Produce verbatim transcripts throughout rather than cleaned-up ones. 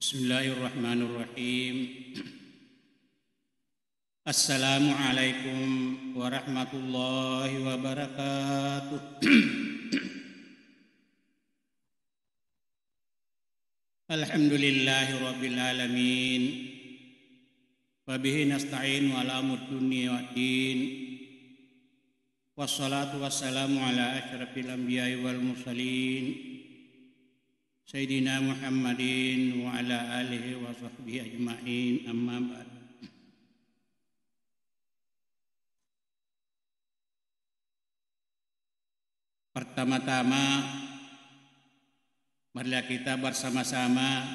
Bismillahirrahmanirrahim. Assalamualaikum warahmatullahi wabarakatuh. Alhamdulillahi rabbil alamin. Wa bihi nasta'inu ala umuri dunya waddin. Wassalatu wassalamu ala asyrafil anbiya'i wal mursalin, Sayyidina Muhammadin wa ala alihi wa sahbihi ajma'in, amma ba'd. Pertama-tama, marilah kita bersama-sama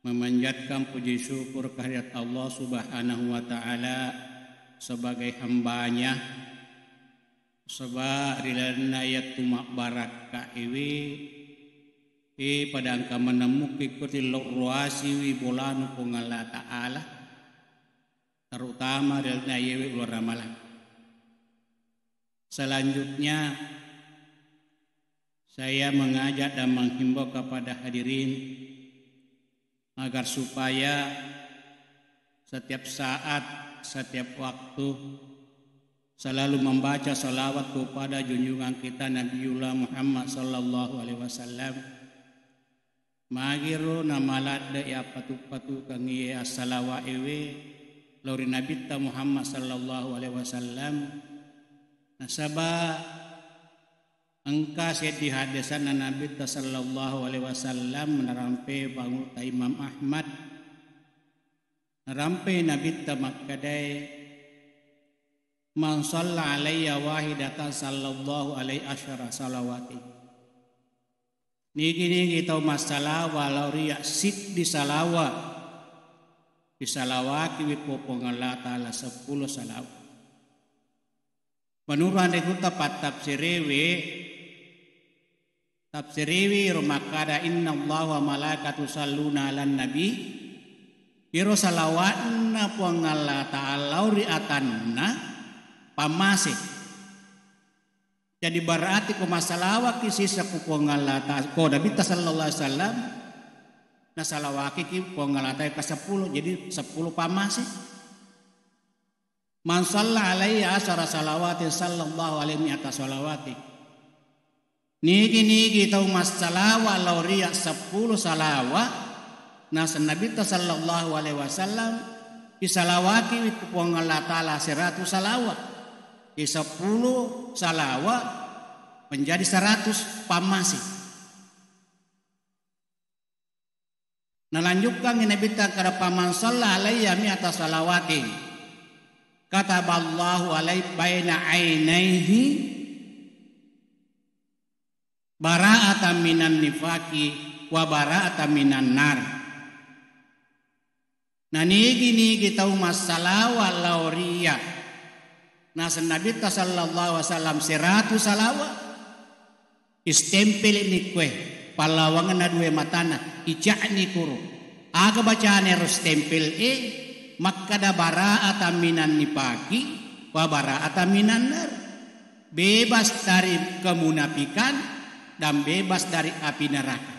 memanjatkan puji syukur kehadirat Allah Subhanahu wa Ta'ala sebagai hambanya, saba' ri lalenna iyatu mabbarakka iwi, e, pada engka menemmuki ko tillo ruasiwi bolanu Puang Allah Ta'ala, terutama ri lalenna iyewe uleng ramalang. Selanjutnya, saya mengajak dan menghimbau kepada hadirin agar supaya setiap saat, setiap waktu selalu membaca salawat kepada junjungan kita Nabiullah Muhammad sallallahu alaihi wasallam. Magiro namaladde'i appatu-patukengngi assalawaewe lao ri Nabitta Muhammad sallallahu alaihi wasallam, nasaba' engka seddi haddesanna Nabitta sallallahu alaihi wasallam narampe pangulutta Imam Ahmad, narampe Nabitta makkedae, "Man shalla alayya wahidatan sallallahu alaihi asyara salawatin." Nigi-nigi tau massalawa lao ria siddi salawa, risalawakiwi Puang Allah Ta'ala seppulo salawa. Menurut anre gutta pattafsirewe, tafsirewe ro makkada, "Innallaha wa malaikatu salluna 'alan nabi." Iro salawatna Puang Allah Ta'ala ri atanna pammase. Jadi, berarti ko massalawaki sisa ku Puang Allah Ta-, ko Nabitta sallallahu alaihi wasallam, nasalawakiki Puang Allah Ta'ala ka seppulo, jadi seppulo pammase. "Man shalla alayya asyara salawatin sallallahu alaihi mi'ata salawati." Nigi-nigi tau massalawa lao ria seppulo salawa, naseng Nabitta sallallahu alaihi wasallam, isalawakiwi ku Puang Allah Ta'ala seratu salawa. Di seppulo salawa menjadi seratus pammase. Nalanjukkangngi Nabitta kada, "Faman shalla alayya mi'ata salawatin, kataballahu alai-, baina ainaihi bara'atan minan nifaqi wa bara'atan minan nar." Nanigi-nigi tau massalawa lao ria, naseng Nabitta sallallahu alaihi wasallam seratu salawa, istempel ni kue, pallawangenna due matana, ica'ni kuro. Aga bacana ero stempel e? Makkada, "Bara'atan minan nifaqi wa bara'atan minan nar." Bebas dari kemunafikan dan bebas dari api neraka.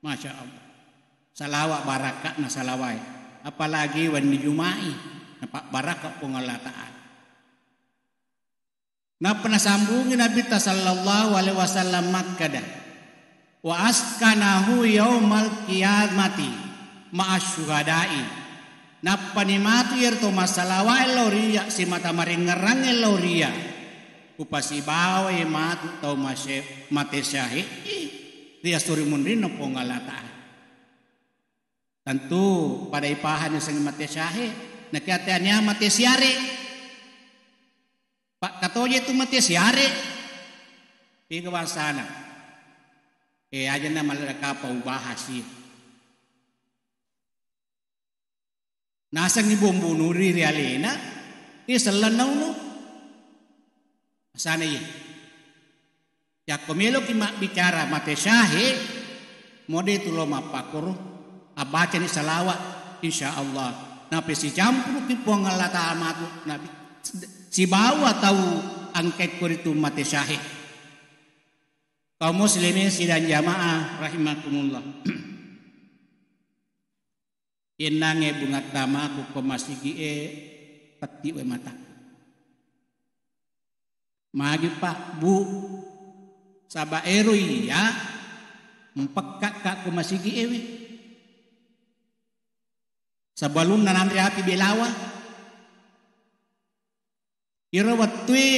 Masya Allah. Salawa baraka'na salawae. Apalagi wenni Juma'i, napabbaraka Puang Allah Ta'ala. Nappa nasambungi Nabitta sallallahu alaihi wasallam makkada, "Wa askanahu yaumal qiyamati ma'asy syuhada'i." Nappani matu iyaro tau massalawae lao ria, simata maringngerangnge lao ria, upasibawai matu tau masye-, mate syahid'i ri esso ri munrinna Puang Allah Ta'ala. Tentu pada ipahang yasengnge mate syahid, nakiya tania mate siare. Pakkatoje tu mate siare. Iga bangsana. Eh, ajanna maladde kapang ubahas iya. Nasengngi bombu nuri ri alena, eh, sellenna uno. Asana iya. Yakko meloki mabbicara mate syahid, mode tu lo mappakkoro, abbacani salawat, insya Allah. Napesicampuruki Puang Allah Ta'ala matu, nabi, sibawa tau angkekko ritu mate syahid. Kaum muslimin sidang jamaah rahimakumullah. Ennangnge bunga tamaku ko masigi'e, petti we mataku. Magi, Pak, Bu? Saba' ero iya mpekkakka ko masigi'e we. Sebelumna nanre api belawa. Iro wettue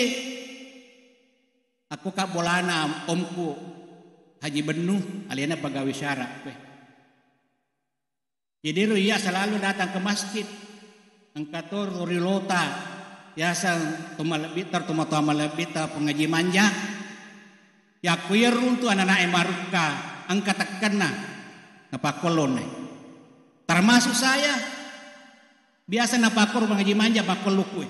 akko kabbolana omku Haji Bennu, alena pegawai syara' koe. Jadi ro iya selalu datang ke masjid. Engka to ri lota, biasa to malebbitta, to matoa malebbitta pengaji manja. Yakko iya runtu anak-anak e marukka, engka tekkenna, napakkollonai. Termasuk saya, biasa napakkoro pengaji manja, pakkollo kue.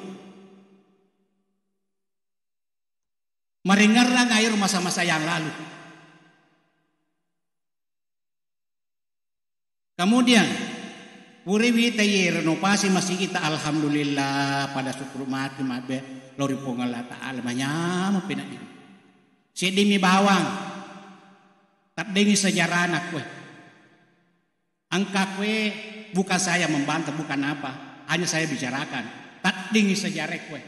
Marengerrang air masa-masa yang lalu. Kemudian, pura wita ye renovasi masigi ta, alhamdulillah, pada syukur mati mabe lori Puang Allah Ta'ala, manyameng penaddi. Seddimi bawang, taddengi sejarana kue. Engka kue bukan saya membantah, bukan apa, hanya saya bicarakan. Taddengi sejarah kue.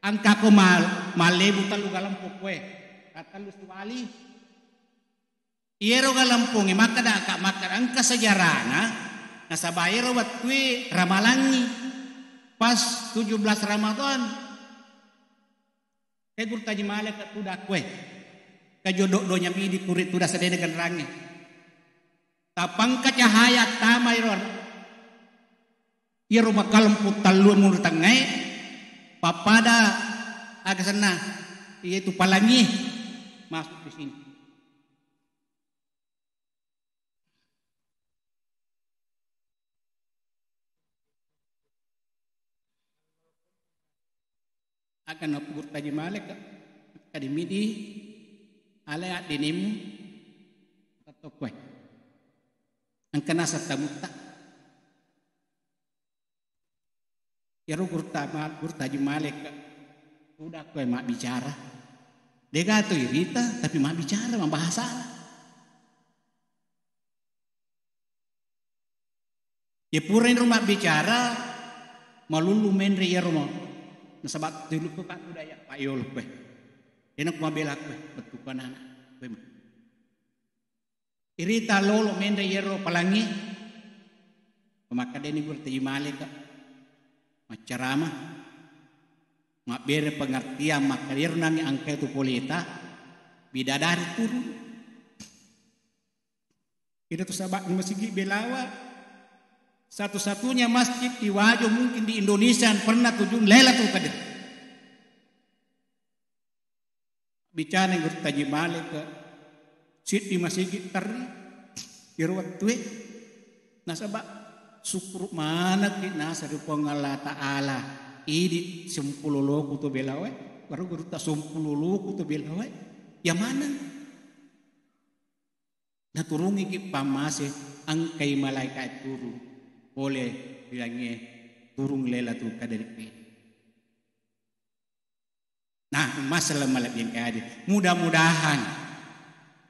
Engka ko mal-, mallebu tellu galempo kue, tellu siwali. Iyero galempongnge makkeda ka, makkeda engka sejarana, nasaba ero wettue ramalangngi pas tujuh belas Ramadan. Ke Guru Taji Malik ka tuda kue. Ka jodo-donya midi kuri tuda sedede genrangnge. Tapangka cahaya tama iro. Iyaro makalempu tellue munri tengngae, pappada aga senna, iyatu palangie masuk di sini. Aga napurtaji maleka, kadimidi ale addinimmu, tetto koe. Engka naseng tamutta. Iyaro gurta ma-, gurtaji maleka, udah koe mabbicara. Dega tu irita, tapi mabbicara, mabahasa. Ye pura ro mabbicara, malullu menre iyaro mau. Nasaba tulukku ka budaya Pak Yolo koe. Ena ku mabela koe, bettuku anak-anak koe. Irita lolo menre iyaro palangi, makkedani gurtaji maleka, maccarama, mabbere pengertian, makkeda iyaro nangi engka tu poleta, bidadari turun. Ida tu sabak masigi Belawa, satu-satunya masjid di Wajo mungkin di Indonesia yang pernah tujung Lailatul Qadar. Bicara gurtaji maleka, siddi masigi terri, iro wettue, nasaba syukur manekki nasari Puang Allah Ta'ala, idi sempuloloku to Belawa, baru gurutta sempuloloku to Belawa, ya maneng. Naturungiki pammase, engkai malaika turung pole bilangnge turung Lailatul Qadar. Nah, masalah malebbi engka hadir. Mudah-mudahan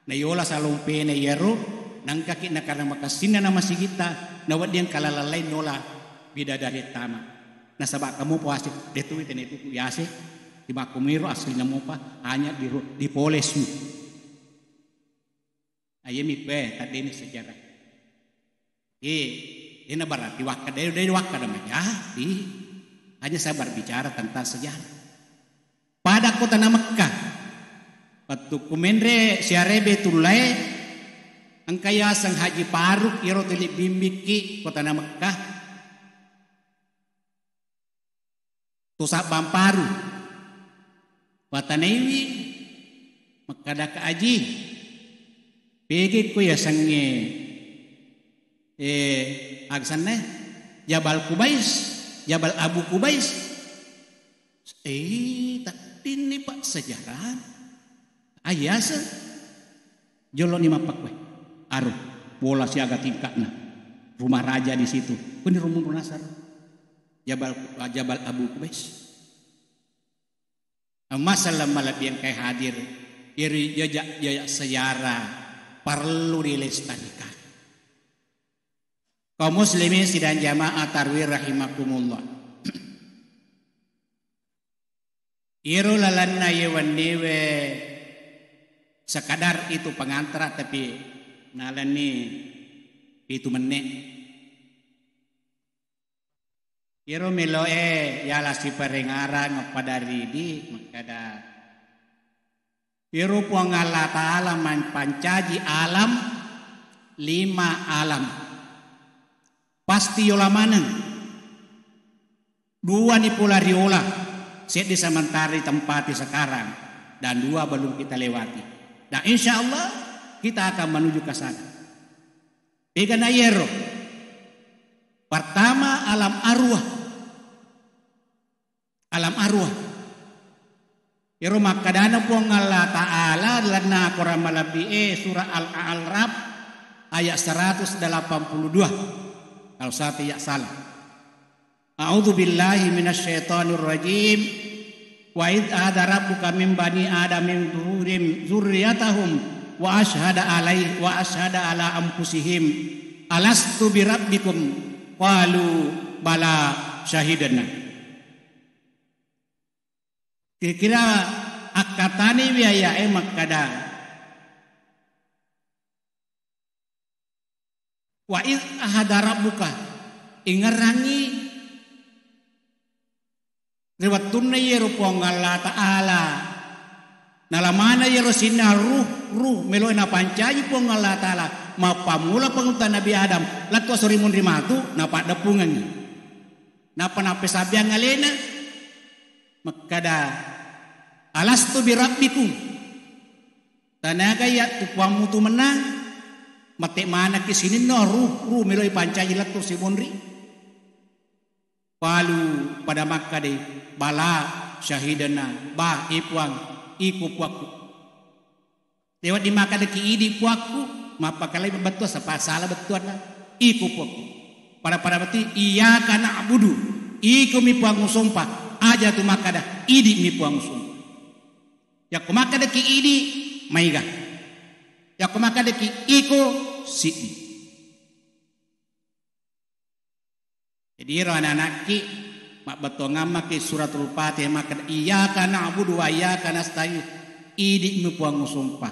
nayola salompena iyaro, nangkaki nakarena makassinna na masigitta, nawedding engka laleng lain nola bidadari tama. Nasaba kamu puase, detu tene tuku yase, di makkumiro asli namopa, hanya di ro-, di polesu. Ayemi kue, taddeni sejarah. Eh, dena berarti wakkada, dena wakkada majadi. Hanya saya berbicara tentang sejarah. Pada kota na Mekah, waktu kumenre siarebe tullae, engka yaseng Haji Faruk, iyaro tuli bimbikki kota na Mekah. To sabbang paru. Watanaiwi, makkadaka aji. Pegekko yasengnge, eh, aga senna, Jabal Kubais, Jabal Abu Kubais. Eh, taddinni, Pak, sejarah. Ayase joloni mappakkue. Aru, bola siaga tingkatna. Rumah raja di situ. Kuni rumun runasar. Jabal, Jabal Abu Kubais. Masalah malebbi engkai hadir. Iri jejak-jejak sejarah perlu dilestarikan. Kaum muslimin sidang jamaah tarwih rahimakumullah. Iyaro lalenna iye wenniwe sekadar itu pengantara, tapi nalenni pitu menne. Iyaro meloe yala siparengarang pada ridi makkada, iyaro Puang Allah Ta'ala mampancaji alam, lima alam. Pasti yola maneng. Dua ni pola riola, seddi sementara ditempati sekarang, dan dua belum kita lewati. Dan insya Allah kita akan menuju ke sana. Egana iyaro. Pertama, alam arwah. Alam arwah. Iyaro makkadana Puang Allah Ta'ala lalenna Quran malebbi e, surah Al-A'raf ayat seratus delapan puluh dua. Kalau saya tidak salah. A'udzu billahi minasyaitonir rajim. Wa idz akhadza rabbuka min bani Adam min zuhurihim dzurriyyatahum wa asyhada alaih-, wa asyhada ala anfusihim alastu birabbikum qalu bala syahidna. Kira-kira akkatani wiyayae makkada, "Wa iz ahada rabbuka," ingerangi ri wettunna iyaro Puang Allah Ta'ala nalamana iyaro sininna ruh, ruh meloe napancaji Puang Allah Ta'ala, mappammula pangulutta Nabi Adam, lettu asori munri matu, napaddeppungengngi. Nappa nappesabbiang alena, makkada, "Alastu birabbikum?" Tanaga iya tu Puammu tu mennang? Mate manakki sininna ruh, ruh meloi pancaji lettu simunri? Qalu, pada makkadai, "Bala, syahidna, ba, e Puang, iko Puakku." Dewa dimakkadaki idi Puakku, mappakalai bettua sapa sala bettuanna. Iko Puakku. Pada-pada batti, "Iyyaka na'budu." Iko mi Puang usompa, aja tu makkada, "Idi mi Puang usompa." Yakko makkadaki idi, maiga. Yakko makkadaki iko, siddi. Jadi ero anak-anakki, mabbettuangammaki suratul Fatihah, makkeda, "Iyyaka na'budu wa iyyaka nasta'in." Idi mi Puang usompa.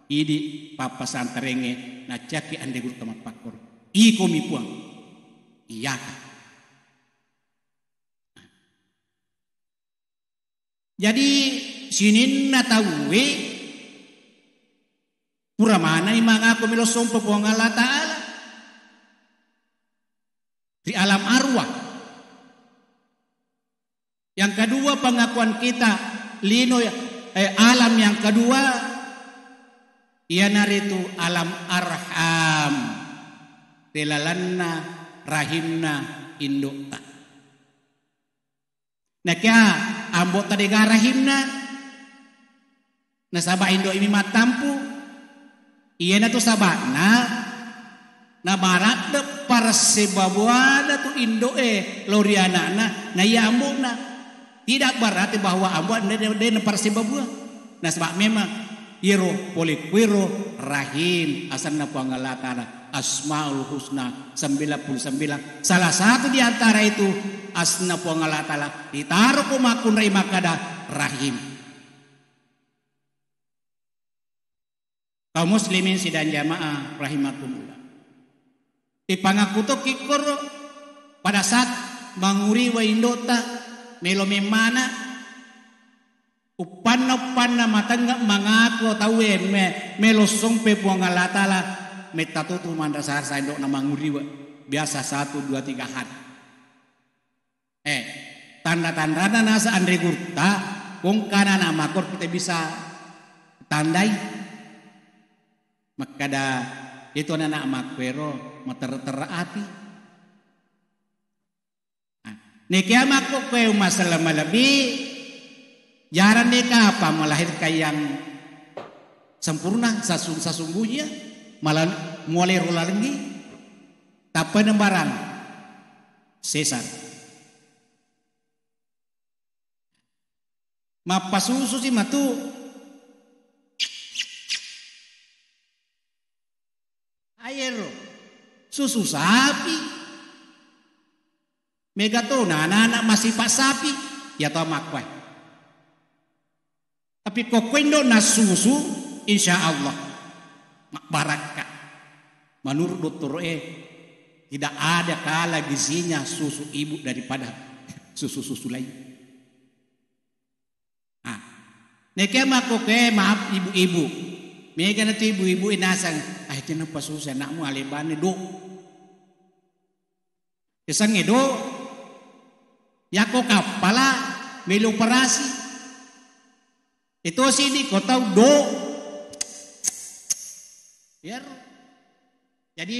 Idi pappasantarengnge, nacciakki anre gurutta mappakkoro. Iko mi Puang. Iyyaka. Jadi sininna tauwe pura manenni mangaku melo sompa Puang Allah Ta'ala ri alam arwah. Yang kedua, pengakuan kita lino, eh, alam yang kedua iyanaritu alam arham, ri lalenna rahimna indo'ta. Nakia ambo'ta dega rahimna, nasaba indo'e mi mattampu. Iyanatu saba'na nabaradde' parassebabuana tu indo'e lao ri ana'na, na iya ambo'na. Tidak berarti bahwa ambo' de, de, de naparassebabuang. Nasaba memang iyaro pole kuero rahim, asenna Puang Allah Ta'ala, Asmaul Husna sembilan puluh sembilan. Salah satu di antara itu asenna Puang Allah Ta'ala ditaro ko makkunrai makkada rahim. Kaum muslimin sidang jamaah rahimakumullah. Ipangaku tokki koro pada saat manguriwa indo'ta melo memmana, uppanna-uppanna matengnga mangaku tauwe me-, melo sompe Puang Allah Ta'ala, metta totu manrasa-rasa indo'na manguriwa. Biasa satu, dua, tiga hari. Eh, tanda-tandana nasa anre gurutta, kongkana anak makko kita bisa tandai. Makkada, itu anak makkuero materre-terre ati. Nah, nekia makko kue umma selleng malebbi, jarang deka apa melahirkan yang sempurna, sasung-, sasungguhnya, malah mulai rola lenggi. Tappa nembarang sesar. Mappasusu si matu. Ayero. Susu sapi. Mega to na anak-anak masipa sapi, ya to makkuai. Tapi ko koindo nasusu, insya Allah mabbarakka. Menurut dokter, eh, tidak ada kalah gizinya susu ibu daripada susu-susu lain. Ah. Neke makkokkoe, maaf ibu-ibu. Mega na tu ibu-ibu e nasang, "Ah, kenapa susah anakmu, alebanne, Dok?" Yasengnge, Dok. Yako kappala melo operasi. Itu sidi ko tau, Dok. Biar. Jadi,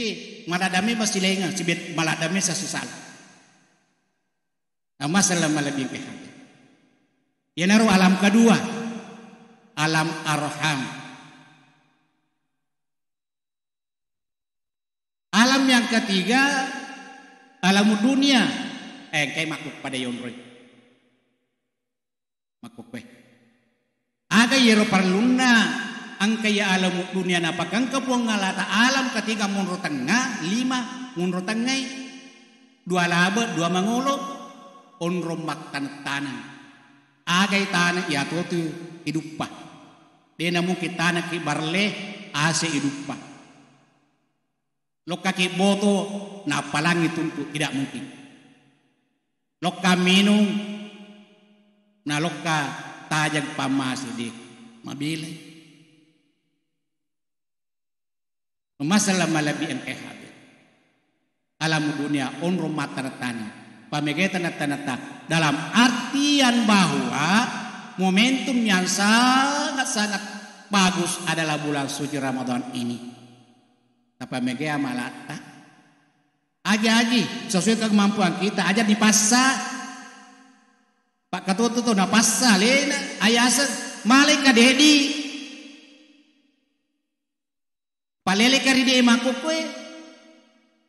maladame masilenga, sibet maladame sasisala. Nah, masalah malebbi engka hati. Iyanaro alam kedua, alam arham. Alam yang ketiga, alam dunia. Eh, engkai makku pada yonroi. Makkokkoe. Aga iyaro parellunna engka iya alam dunia napakengka Puang Allah Ta'ala, alam ketiga monro tengnga, lima monro tengngai, dua labe, dua mangolo, onrong mattaneng-taneng. Agai taneng iyatotu iduppa. Dena mungkin taneng ki barle ase iduppa. Lokkaki boto, nappalangi tuntu, tidak mungkin. Lokka minung, na lokka tajeng pammase, de mabele. Masalah malebbi engkai hati. Alam dunia onrong mattaneng-taneng. Pamegeta taneng-taneng. Dalam artian bahwa momentum yang sangat-sangat bagus adalah bulan suci Ramadan ini. Tapamegea malatta. Aji-aji, sesuai kemampuan kita, aja dipassa. Pak Katoto to napassa alena, ayaseng, malaika dedi. Paleleka ri de makkokkoe.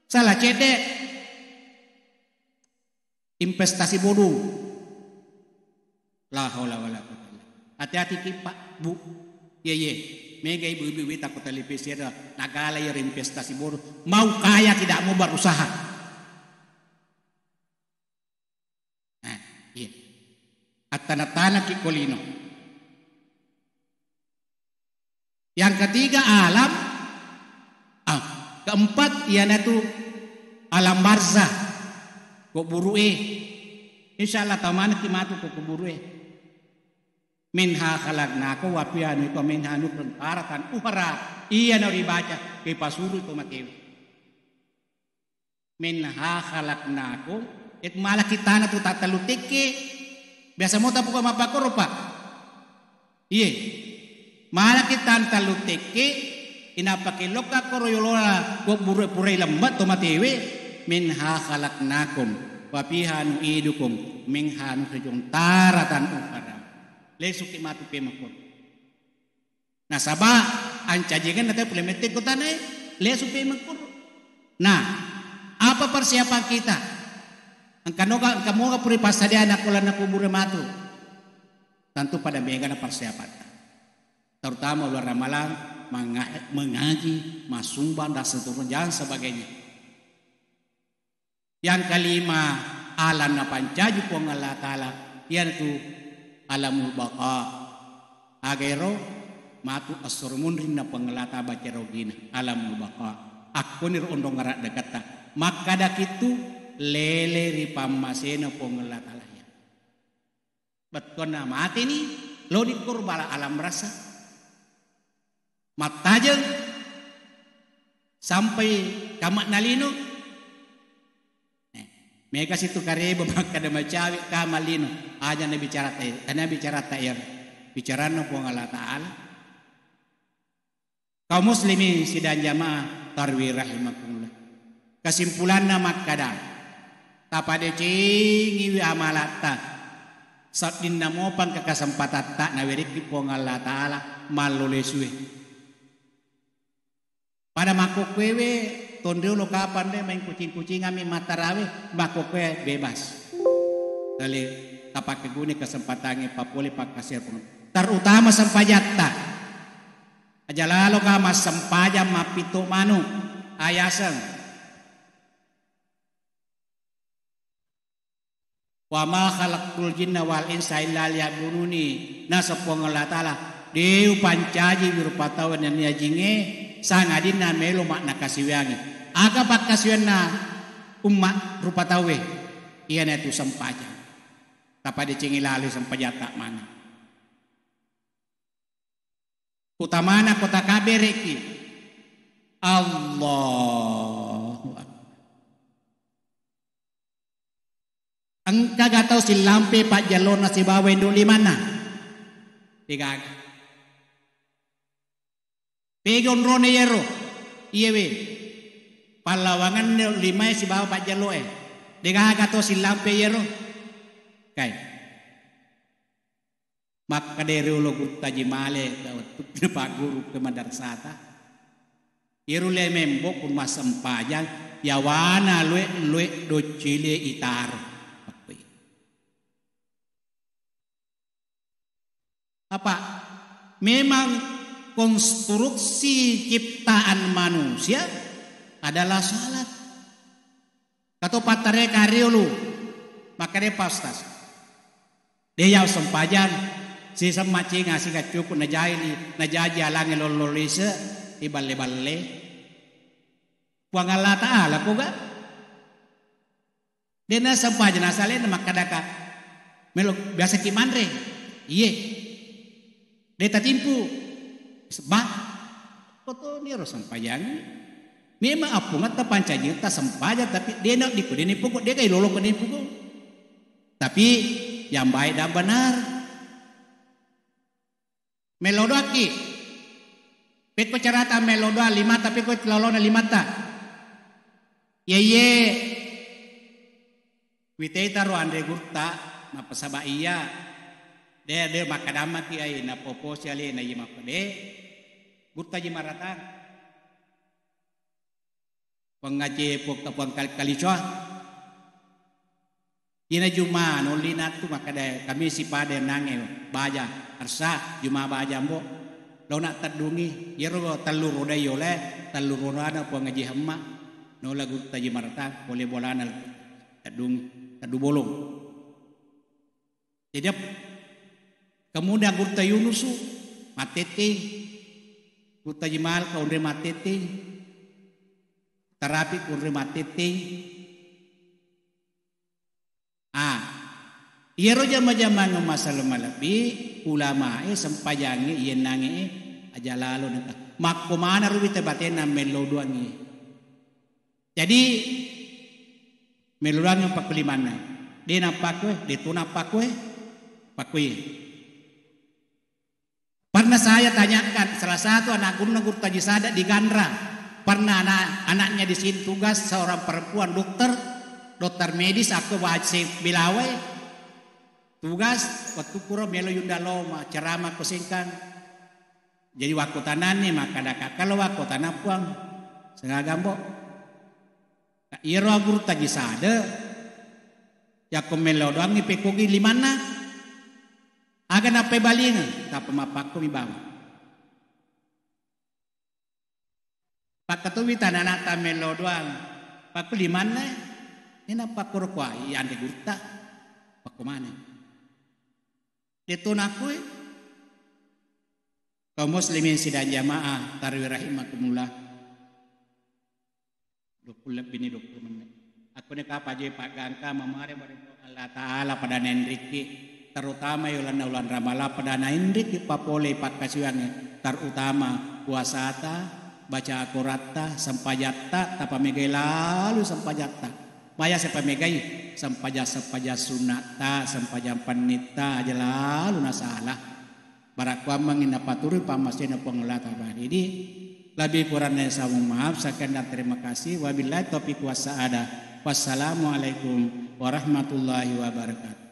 Salah cedde. Investasi bodong. La haula wala quwwata illa billah. Hati-hati ki, Pak, Bu. Ye, ye. Mega ibu-ibu wita ko televisi ada nagala ya investasi bodong. Mau kaya tidak mau berusaha. Nah, iya. Attana-tana ki kolino. Yang ketiga alam, ah, keempat iyanatu alam barzah, kuburu'e. Insya Allah tamanaki matu ko kuburu'e. Minha khalaqnakum wa fiha nu'idukum minha nukhrijukum taratan ukhra. Iyana ribaca, ripasuru to matewe. Minha khalaqnakum, itu malaki tana tu tattellu tekke. Biasa mo tapuka mappakkoro, Pak? Iye. Malaki tana tellu tekke, inappa ke lokka koro yolola ko buru purai lembak to matewe, minha khalaqnakum, wa fiha nu'idukum, minha nukhrijukum taratan ukhra. Lesuki matu pemakkoro. Nasaba ancajengenna tau pole mette ko tanae, lesu pe makkuro. Nah, apa persiapan kita? Engka noga, engka moga pura passadiana ko lalenna kubure matu. Tentu pada megana persiapan. Terutama bulan Ramalang, menga-, mengaji, masumbang, dan seterusnya, dan sebagainya. Yang kelima, alam napancaji Puang Allah Ta'ala, iyanatu alamul baqa. Aga ero? Matu esso ri munrinna Puang Allah Ta'ala, baca rogina, alamul baqa. Akkoniro onrong araddeketta. Makkadaki tu, lele ri pammasena Puang Allah Ta'ala. Bettuanna mateni, loni koro bala alam rasa. Mattajeng sampai kama'na lino. Eh, mega situ kareba makkada macawe kama lino. Aja nabicara ta, nabicara ta er. Bicaranna Puang Allah Ta'ala. Kaum muslimin sidang jamaah tarwih rahimakumullah. Kesimpulanna makkada, tapadecengiwi amalatta, seddinna mopang ke kesempatatta nawerekki Puang Allah Ta'ala mallo lesue. Pada makkokkoewe, tonriolo kapang de main kucing-kucingami mattarawe, makkokkoe bebas. Tale tapakkeguni kesempatangnge papole pakkasero Puang. Terutama sempajatta. Aja laloka massempajang mappitto manu, ayaseng. "Wa ma khalaqtul jinna wal insa illa liya'buduni." Naseng Puang Allah Ta'ala, "De upancaji rupa tau nennia jingnge sangadinna melo makkasiwiangi." Aga pakkasiwianna umma rupa tauwe? Iyanatu sempajang. Tapadecengi laloi sempajatta maneng. Utamana kota kabereki. Allahu Akbar. Engkaga tau sillampe pajjallona sibawa indo limanna? Degaga. Pega onrone yero? Iyewe. Pallawangenna limae sibawa pajjalloe. Degaga tau sillampe yero? Kai. Makkeda riolo Gurutta Jimale, wettu pagguru ke madrasata. Iyaro le membo pun massempajang, yawana lue-lue doccile itaro. Apa? Memang konstruksi ciptaan manusia adalah salat. Kato pattare kariolo, makkeda Pak Ustaz. De yau sempajang, siseng macinga siga cuku najaili, najaji alange lollo lise, iballe-balle. Puang Allah Ta'ala koga? Dena sempajang nasalena makkadaka, melo biasa ki manre. Iye. De tatimpu. Sebab. Koto niro sempajang. Memang appungetta pancajingetta sempajang, tapi dena diko deni pokok, dega iloloko deni pokok. Tapi yang baik dan benar. Melo doakki. Pekko carata melo doa limata, pekko lolona limata. Iye, iye. Witeta ro anre gurutta, mappasaba iya. De, de makkadammaki ai, napoposi alena iya mappede. Gurutta ji maratang. Puang Aceh, puang, puang kal-, kalicoa. Ina juma, nolli nattu makkeda, kami sipada nange baja, arsa, juma baja, Mbo. Laona teddungi, iyaro tellu roda yole, tellu rodana Puang Haji Hemma, nola Gurutta Ji Maratang, pole bolana teddungi, teddu bolong. Jadi, ap-, kemudian Gurutta Yunusu, mattettei. Gurutta Ji Malka, onre mattettei. Tarapi, onre mattettei. Ah, iyaro jama-jamang masalah malebbi, ulamae, sempajangnge, iyennange, aja lalo nengka. Makko mana ruwi te batena mello doangngi. Jadi, mello doangngi pakkulimanna. De nappakue, de tu nappakue, pakkui. Pernah saya tanyakan salah satu anak gunna Gurutta Ji Sada di Ganra. Pernah anak-, anaknya di sini tugas seorang perempuan dokter, dokter medis, aku bahasa Belawai. Tugas, waktu kuro melo yunda loma, ceramah ko Sengkang. Jadi wakko tananni, maka ada kakak lo wakko tanah puang. Sengaga, Mbok. Nah, iyaro Gurutta Ji Sada, yakko mello doangngi pekkogi limanna. Aga nappebalingeng, tappa mappakkomi bawang. Pakkatuwi tananata mello doang, pakko limanna, ina pakkoro kuai, yanre gurutta, pakko maneng. Deto nakue, kaum muslimin sidang jamaah, tarwi rahimakumullah. Dua puluh lebbi ni, dua puluh menit. Aku ni kapa je paggangka mamare bareng Allah Ta'ala pada nainriki, terutama yolanna ulang Ramalang pada nainriki papole pakkasiwiangnge, terutama puasata, baca Quratta, sempajatta, tapamegai lalu sempajatta. Maya sepamegai sempajang-sempajang sunnatta, sempajang pennitta, aja lalu nasala. Barakkuammengngi napaturui pammasena Puang Allah Ta'ala. Jadi, lebih kurangnya saya mohon maaf, sekian dan terima kasih. Wabillahi taufiq wassa'adah. Wassalamualaikum warahmatullahi wabarakatuh.